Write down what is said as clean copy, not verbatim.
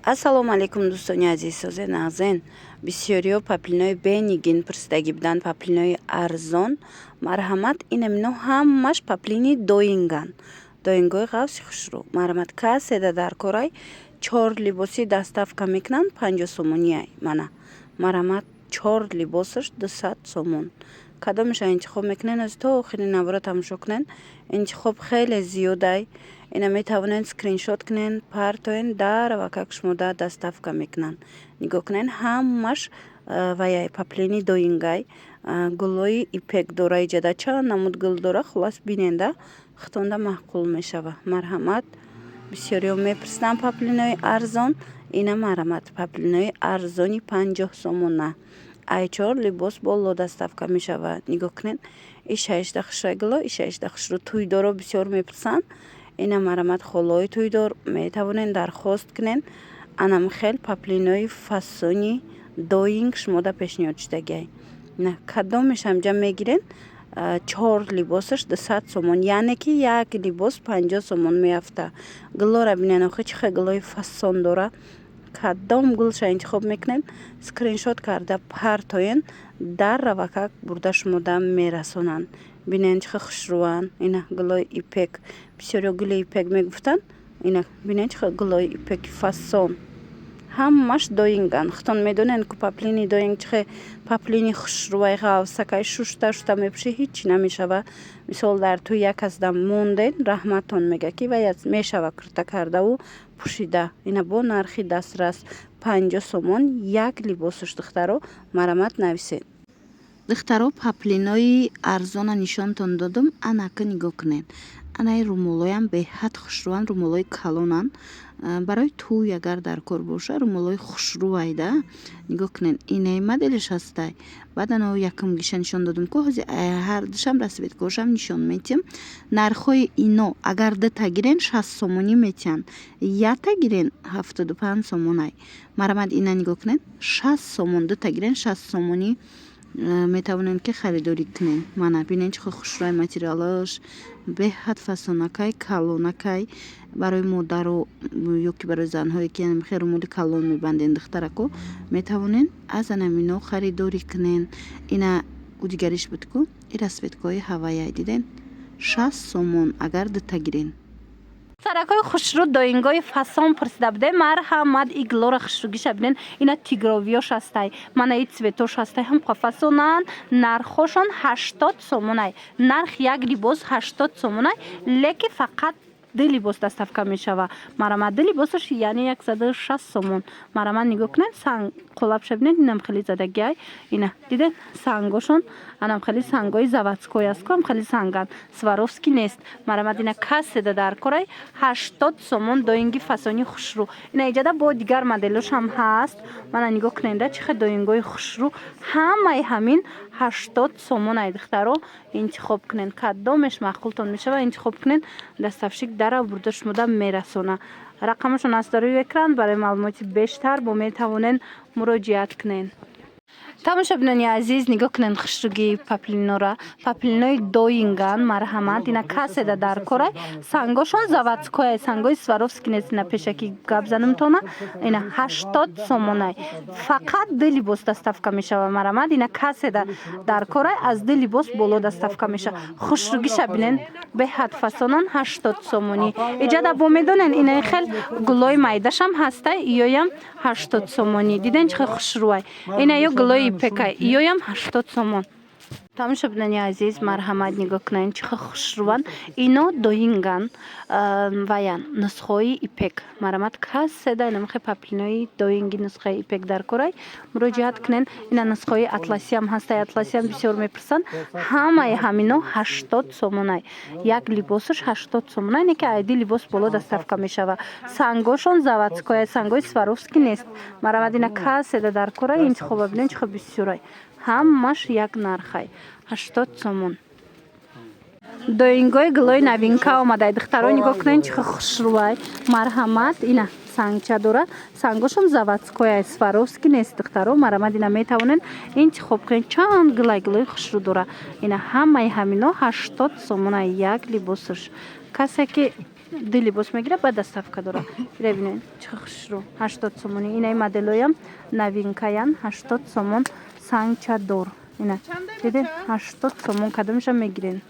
Ассалому алайкум, дӯстони азиз, созе нағзен. Бисёриҳо поплинои бенигин пурсидагӣ буданд, поплинои арзон. Марҳамат, инамино ҳамаш поплини доинган, доингои ғафси хушрӯ. Марҳамат, каседа дар корай, чор либоси доставка мекунанд, 50 сомонияй. Мана, марҳамат, чор либосаш 200 сомон. Кадомеша интихоб мекунен, аз то охири навора тамошо кунен, интихоб хеле зиёдай. Ина метавонед скриншот кунен, партоен, дар вакак шумода доставка мекунанд. Нигоҳ кунен, ҳамаш ваяй, поплини доингай, гулои ипек дора, иҷада чанд намуд гул дора. Хуллас, биненда, хитонда маъқул мешава. Марҳамат, бисёриҳо мепурсиданд поплинои арзон. Ина, марҳамат, поплинои арзони 50 сомона, ай чор либос боло доставка мешавад. Нигоҳ кунед, ишаишда хушрӯй гуло, ишаишда хушрӯ. Тӯйдоро бисёр мепурсанд. Ина, марҳамат, холаҳои тӯйдор метавонед дархост кунед. Анам хел поплинои фасони доинг шумода пешниҳод шудагиай. На, кадомеш ҳамҷа мегирен, чор либосаш 200 сомон, яъне ки як либос 50 сомон меафта. Гулора бинен, охи чӣ хел гулои фасон дора. Кадом гулша интихоб мекунед, скриншот карда партоен, дар равакак бурда шумода мерасонанд. Бинен, чӣ хел хушрӯянд. Ина гулои ипек, бисёриҳо гули ипек мегуфтанд. Ина бинен, чӣ хел гулои ипеки фасон, ҳамаш доинган. Худтон медонед, ку поплини доинг чӣ хел поплини хушрӯвай, ғафсакай, шушта шушта мепӯшӣ, ҳичи намешава. Мисол, дар тӯи як касда мондед, раҳматтон мега, ки вай мешава кирта кардаву пӯшида. Ина бо нархи дастрас, 50 сомон як либосаш. Духтаро, марҳамат, нависед. Духтаро, поплинои арзона нишонтон додум, анака нигоҳ кунед. Анаи румолоям беҳад хушрӯянд, румолои калонанд. Барои тӯй агар дар кор боша, румолои хушрӯайда. Нигоҳ кунед, инаи моделиш ҳастай. Баъд ано якум гиша нишон додум ку, ҳози ҳардушам расцветкаошам нишон метиҳам. Нархҳои ино агар дута гирен, 60 сомонӣ метиҳанд, якта гирен, 75 сомонай. Марҳамат, ина нигоҳ кунед, 60 сомон, дута гирен, 60 сомонӣ метавонед ки харидорӣ кунед. Мана бинед, чӣ хушрӯай, материалаш беҳад фасонакай, калонакай. Барои модару ё ки барои занҳое ки хел румоли калон мебанден, духтарако, метавонед аз анамино харидорӣ кунед. Ина дигариш буд ку, и расцветкаҳои ҳаваяй, диден, 60 сомон агар дута гирен. Саракҳои хушрӯ, доингои фасон пурсида будем. Марҳамат, и гулора хушрӯгиша бинен. Ина тигровиёш ҳастай, мана и цветош ҳастай, ҳам фасонанд. Нархҳошон 80 сомонай. Нарх як либос 80 сомонай, леки фақат ду либос доставка мешава. Марҳамат, ду либосаш яъне 160 сомон. Марҳамат, нигоҳ кунед, санг қолабша бинед, инам хеле задагиай. Ина дидед, сангошон анам хеле сангои заводской аст ку, ам хеле санганд, Сваровски нест. Марҳамат, ина каседа дар корай, 80 сомон, доинги фасони хушрӯ. Ина иҷада бо дигар моделошам ҳаст. Мана нигоҳ кунеда, чӣ хел доингои хушрӯ, ҳамаи ҳамин 80 сомон ай. Духтаро, интихоб кунед, кадомеш маъқултон мешава, интихоб кунед, доставщик дара бурда шумода мерасона. Рақамашон аст дар рӯи экран, барои маълумоти бештар бо метавонед муроҷиат кунед. Тамошобинони азиз, нигоҳ кунед хушрӯгии поплинора, поплинои доинган. Марҳамат, ина каседа дар корай, сангошон заводской, сангои Сваровски нест, ина пешакӣ гап занумтона. Ина 80 сомонай, фақат ду либос доставка мешава. Марҳамат, ина каседа дар корай, аз ду либос боло доставка мешава. Хушрӯгиша бинен, беҳад фасонан, 80 сомонӣ. Иҷада бо медонен, инаи хел гулои майдашам ҳастай, иёям 80 сомонӣ. Диден, чӣ хел хушрӯай? Ина ё гулои ипекай, иёям 80 сомон. Тамошобинони азиз, марҳамат, нигоҳ кунед, чӣ хел хушрӯванд. Ино доинган, ваян нусхаҳои ипек. Марҳамат, каседа инамихе поплинои доинги нусхаи ипек дар корай, муроҷиат кунед. Ина нусхаҳои атласиам ҳастай, атласиам бисёр мепурсанд. Ҳамаи ҳамино 80 сомонай, як либосаш 80 сомонай, не ки айди либос боло доставка мешава. Сангошон заводской, сангои Сваровски нест. Марҳамат, ина каседа дар корай, интихоба бинед, чӣ хел бисёрай, ҳамаш як нархай, 80 сомон. Доингои гулои новинка омадай. Духтаро, нигоҳ кунед, чӣ хел хушрӯай. Марҳамат, ина сангча дора, сангошон заводской, Сваровски нест. Духтаро, марҳамат, ина метавонед интихоб кунед, чанд гулай, гулои хушрӯ дора. Ина ҳамаи ҳамино 80 сомона як либосаш. Касе ки Ду либос мегирад, баъд доставка дорад. Ира бинед, чӣ хушрӯ, 80 сомонӣ. Инаи моделоям новинкаян, 80 сомон. Сангчадор, ина дидед, 80 сомон. Кадомеша мегирен?